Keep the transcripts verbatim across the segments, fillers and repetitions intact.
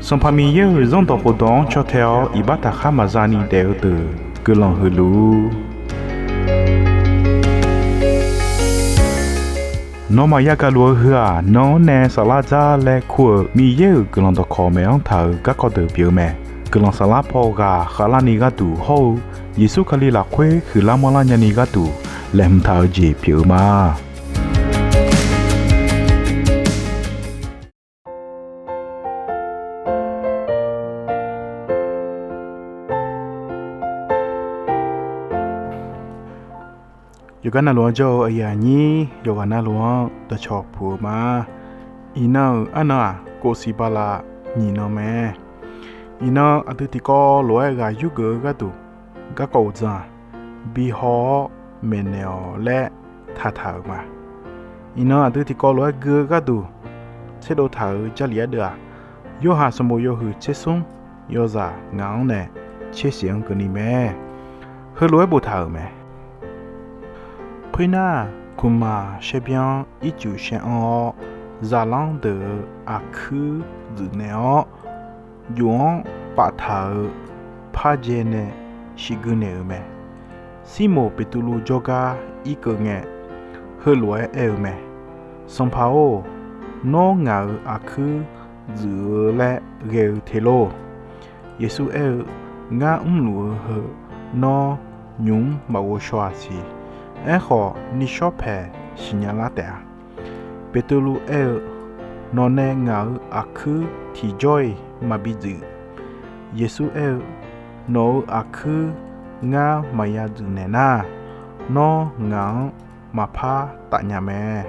Sanqpaq Miqyaer-euq Zanrdawq khofdawq-anr caw tae-awr iqbax taqkhar maqza ni daef-eu deuq guiqlanq huiq luf-ur. Nawmaf yagaq luf-eu heu-aq, nan-anr nae saflar dzar laer kur-euq Miqyaer-euq guiqlanq dawqkawq maeq-anr taq-euq garkawv deuq pyeuf-eu mae. Guiqlanq saflar paw ghaq khavlarni gharduq hawr-eu Yeqsur Kali lafkhoer huiqlar manrlar nyani gharduq laeqhmq taq-eu jeq pyeuf-eu ma. Yawqgar navluf-anr jawr-eu aqyuif aqnyir yawqghaq navluf-anr dawqcawq puq-eu ma. Iqnan-euq arnan-aq, kof siq bala nyiq nan mae. Iqnan aqdui tiqkawv lof-aer ghaq yurgeuf-eu gharduq garkawv uqdzan-aq, Bi haw-awr maeqnaeq-awq laer taqtaq-euq ma. Iqnan aqdui tiqkawv lof-aer gui-eu gharduq tserdov taq-euq Jarlif ardeuv-aq, Yorhaq sanqbof yawhuiq tsersmr yawzaq ngaq-anr nae tsersiq-anr keuvni mae. Heulof-aer boftaq-euq mae. Khoernar, kuqmaq shaerbyanr ircuf shaeranr-awr, zaqlanr deuq-euq aqkuir dzuif naeq-awr, juf-anr paftaq-euq pardzae nae shirgui naeq-euq mae. Sirmoq Beqtuvluv jawrgar irkeuv ngae, heulof-aer aer-eu mae. Sanqpaq-or, nawr ngaq-euq aqkuir dzuif-eu laer ghae-eu te lor? Yeqsur aer-eu, Ngar mrluf-eu heu nawr nymq-mr maqghov shaw-aq siq. Aerkhawf, nishawr paeq siqnya lar taef-a. Beqtuvluv aer-eu, Nawqnae ngaq-euq aqkuir tiqjawr-iq maqbi dzuif. Yeqsur aer-eu, Nawq-euq aqkuir ngar maqya dzuif naeq nar, nawr ngaq-anr maqpar taf nya mae.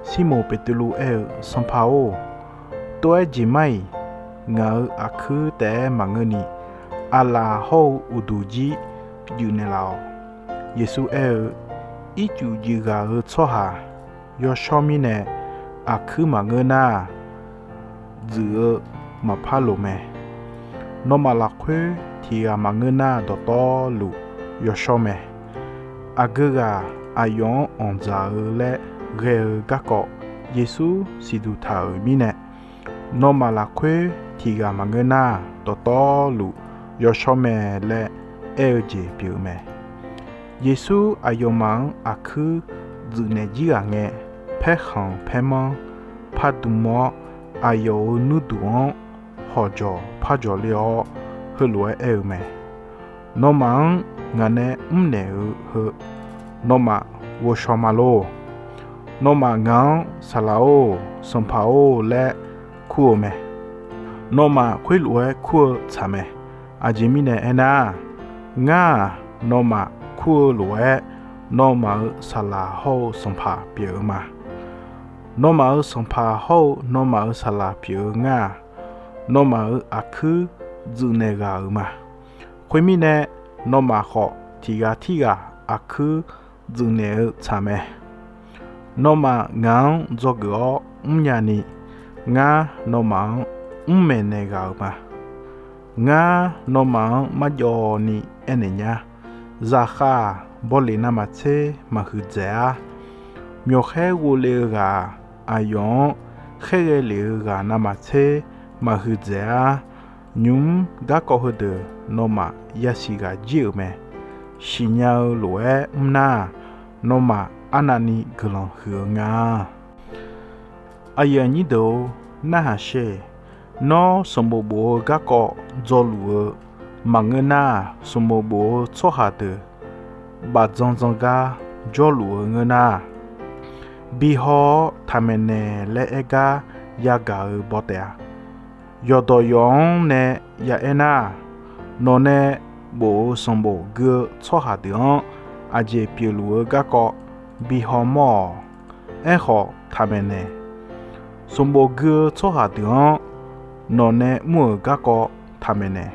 Sirmoq Beqtuvluv aer-eu, Sanqpaq-or, tov-aer jeq mar-iq, ngaq-euq aqkuir taef-aer maqngeurni, aqlaf hawr-eu uqduq jir juif naeqlaf-awq. Yeqsur aer-eu, Ircuf juif ghaq-euq tsawrhaq yawshawr mirnae aqkuir maqngeur nar, dzuif-eu maqpar loq mae. Nawmaf lafkhoer tiq ghaq maqngeur nar, dawqtawvluf yawshawr mae. Aqgeu ghaq aqyawf-anr anqdzaq-eu laer ghae-eu garkawv Yeqsur siqduq taq-euq mirnae, Nawmaf lafkhoer tiq ghaq maqngeur nar, dawqtawvluf yawshawr mae laer aer-eu jeq pyeuf-eu mae. Yeqsur aqyawfmaf-anr aqkuir dzuif naeq jir ghaq ngae, paerkhanq paermanr pardmq-awr, aqyawf-euq nuirduq-anr hawqjawq parjawq le-awr, heulof-aer aer-eu mae. Nawmaf-anr ngaq nae mrnaeq-eu heu nawmaf ghovshaw ma lor. Nawmaf ngaq-anr Saqlaq-or, Sanqpaq-or laer kur-eu mae. Nawmaf khoerlof-aer kur-eu tsaq mae. Aqjeq mirnae aernar, ngar-aq, nawmaf kur-eu lof-aer nawmaf-euq Saqlaq hawr-eu Sanqpaq pyeuf-eu ma. Nawmaf-euq Sanqpaq hawr-eu nawmaf-euq Saqlaq pyeuf-eu ngar-aq, nawmaf-euq aqkuir dzuif naeq ghaq-euq ma. Khoermirnae, nawmaf khawf tiq ghaq tirghaq aqkuir dzuif naeq-eu tsaq mae. Nawmaf ngaq-anr dzawgeuf-awr mrnya ni, ngar nawmaf-anr mrmaeq naeq ghaq-euq ma. Ngar nawmaf-anr marjawv ni aernaeq nya. Zaqkhav-aq, bawleq navmaqtser maqhuiq dzaeq-ar. Myawqkhaer ghovle-eu ghaq-aq, aqyawf-anr khaerghae lef-eu ghaq navmaqtser maqhuiq dzaeq-ar. Nymq-mr garkawv heudeuq nawmaf yasiq ghaq jir-euq mae. Siqnya-eu lof-aer mrnar, nawmaf arnavni guiqlanq huiq-eu nga. Aqyuif aqnyir deuq-or, narhaq sher. Nawr sanqbof bof-eu garkawv dzawluf-eu maqngeur nar, sanqbof bof-eu tsawrhaq deuq bafdzan dzan gar jawrluf-eu ngeur nar, bi haw-awr taqmaeq naeq laer aer gar yagaq-eu baw taef-a. Yawqdawq yawq-anr nae ya aer nar, nawq nae bof-eu sanqbof gui-eu tsawrhaq deuq-anr aqjeq pyeufluf-eu garkawv bi haw mawr-awq. Aerkhawf, taqmaeq naeq. Sanqbof gui-eu tsawrhaq deuq-anr nawq nae mr-euq garkawv taqmaeq naeq.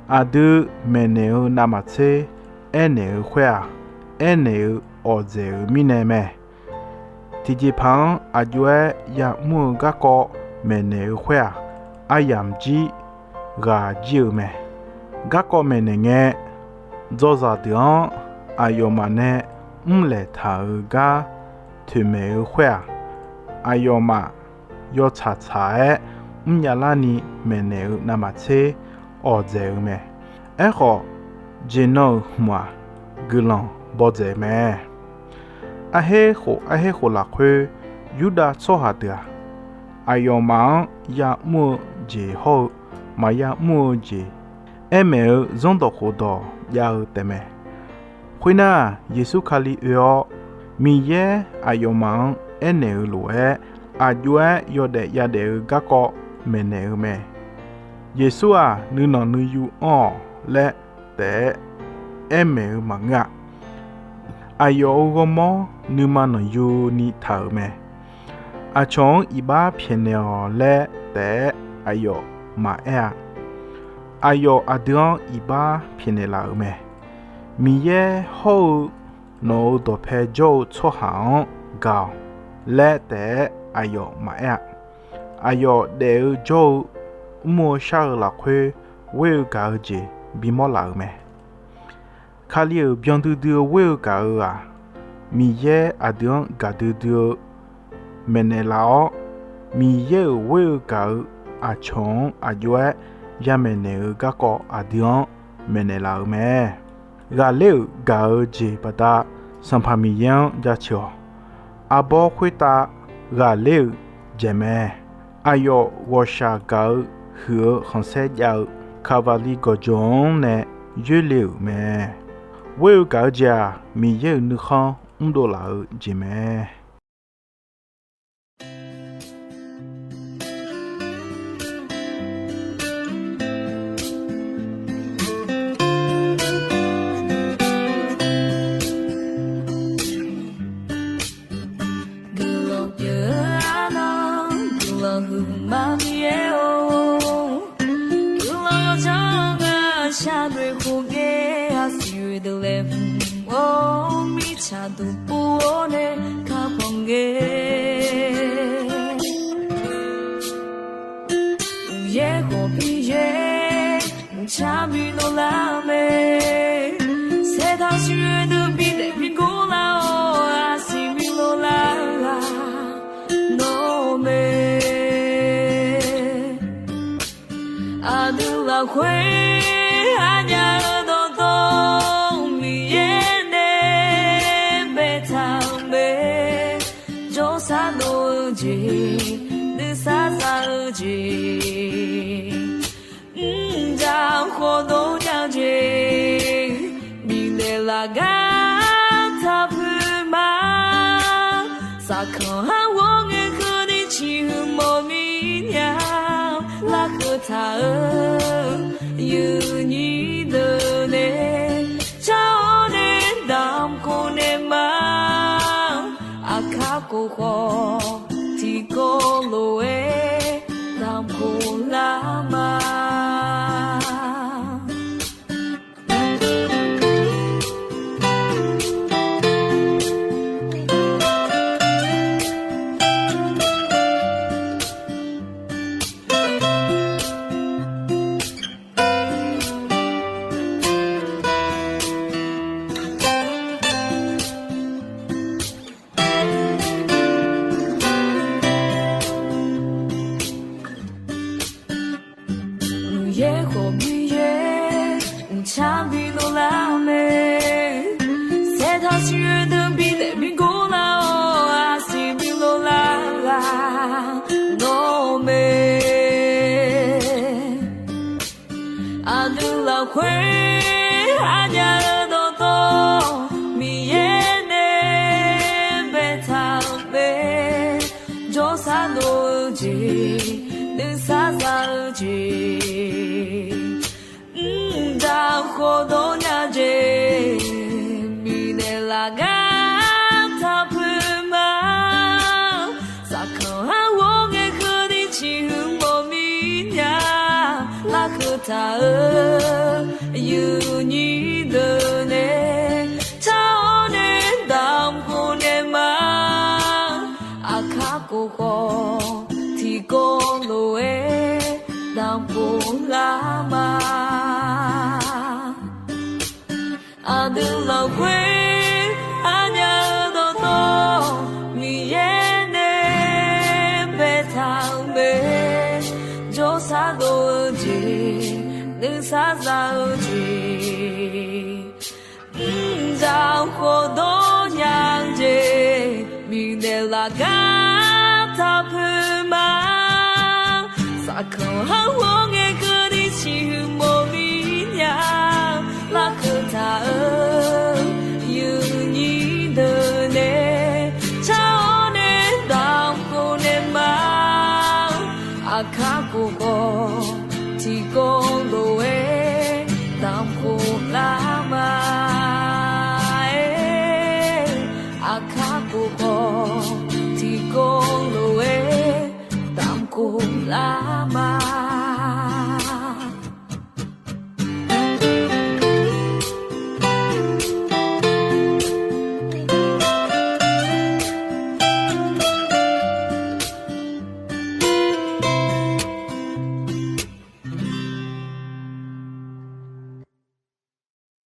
Aqdui maeqnaeq-eu navmaqtser aernaeq-eu khoer-aq, aernaeq-eu awqdzaeq-euq mirnae mae. Tiqjeqpaq-anr aq jov-aer ya'mr-eu garkawv maeqnaeq-eu khoer-aq, aryamq jir ghaq jir-eu mae. Garkawv maeqnaeq ngae, dzawzaq deuq-anr aqyawfmaf nae mrlaeq taq-euq gar toeqmaeq-eu khoer-aq, aqyawfmaf yawtsaq tsaq-aer mrnya larni maeqnaeq-eu navmaqtser awqdzaeq-eu mae. Aerkhawf, jeq nan-euq hmq-aq, guiqlanq bawdzaeq mae. Arher khof arher khof lafkhoer, Yurdav tsawrhaq deuq-aq, aqyawfmaf-anr ya'mr-eu jeq hawr-eu maqya mr-eu jeq aer maeq-eu zanrdawq khofdawq jav-eu taefmae. Khoernar, Yeqsur Kali oe-awr, Miqyaer aqyawfmaf-anr aernaeq-eu lof-aer, aq jov-aer yawdaef yadaef-eu garkawv maeqnaeq-eu mae. Yeqsur-aq, nuinanq nuiyu anr-awq laer taef-aer aer maeq-eu maqngeur-a. Aqyawf-euq ghawrmawr nuima nanqyuni taq-euq mae. Aqcawq-anr iqbax pyaeqnaeq-awq laer taef-aer aqyawf maqaer-a. Aqyawf aqdui-anr iqbax pyaeqnaeq laf-euq mae. Miqyaer hawr-eu nawq-euq dawqpae jawr-eu tsawrhaq-anr gaq-awq laer taef-aer aqyawf maqaer-a. Aqyawf daef-eu jawr-eu mr-eu shar-eu lafkhoer ghoer-eu gaq-eu jeq bimawr laf-euq mae. Kali-euq byan duidui-eu ghoer-eu gaq-eu-aq, Miqyaer aqdui-anr gaqdui dui-eu maeqnaeq laf-awr, Miqyaer-euq ghoer-eu gaq-eu aqcawq-anr aq jov-aer yamaeq naeq-eu garkawv aqdui-anr maeqnaeq laf-euq mae. Ghaqler-euq gaq-eu jeq baqda Sanqpaq Miqyaer-anr jaceuq-awq. Arbawr khoertav ghaqler-euq jaeq mae. Aqyawf ghawqshaq gaq-eu huiq-eu khanqsaer jav-eu Kaqvaqli gawqjawq-anr nae yoerle-euq mae. Ghoer-eu gaq-eu jeq-aq, Miqyaer-euq nuikhanr mrdov laf-eu jeq mae. Guiqlanq pyeuf-eu arnan, guiqlanq huiq ma Miqyaer-or. Guiqlanq yawdzanr-eu ngar shaqnoeq khof ngae, aqsiq oe deuq laeqhmq-or, mirtsaq duq pov-awr nae kakhanq ngae. Uqyaer khawf Miqyaer, mqcar bi dovlar mae. Saertaq siq oe deuq bidaef bi gor lar-awr, aqsiq bi dovlar-eu ghaq nawr mae. Aqdui lafkhoer aqnyaf-eu dawqtawv Miqyaer nae baetaq-euq mae. Jawrsar dov-eu jeq, nuisar za-eu jeq, mrjaq khawf dov nya-eu jeq, bifnaeq laf gar taqpuq ma. Saqkanq har ghawr ngae keuvni ciqhuiq mawf mir nya. Larkeuv taq-eu yuifnyir deuq nae car-awr nae damq khof naeq ma. Aqkar khof khawf tiqkawv lof-aer damq khof lar ma. Uqyaer khawf Miqyaer, mqcar bi dovlar mae. Saertaq siq oe deuq bidaef bi gor lar-awr, aqsiq bi dovlar-eu ghaq nawr mae. Aqdui lafkhoer aqnyaf-eu dawqtawv Miqyaer nae baetaq-euq mae. Jawrsar dov-eu jeq, nuisar za-eu jeq, mqdaq khawf dov nya jeq, bifnaeq laf gar taqpuq ma. Saqkanq har ghawr ngae keuvni ciqhuiq mawf mir nya. Larkeuv taq-eu yuifnyir deuq nae car-awr nae damq khof naeq ma. Aqkar khof khawf tiqkawv lof-aer damq khof lar ma. Aqdui lafkhoer aqnyaf-eu dawqtawv Miqyaer nae baetaq-euq mae. Nuisar za-eu jeq, mrjaq khofdawr nya-eu jeq, miqdaeq laf gar taq poeq ma. Saqkanq har ghawr ngae keuvni siqhuiq mawf mir nya. Larkeuv taq-euq yawnyir deuq nae, car-awr nae damq khof naeq ma. Aqkar khof khawf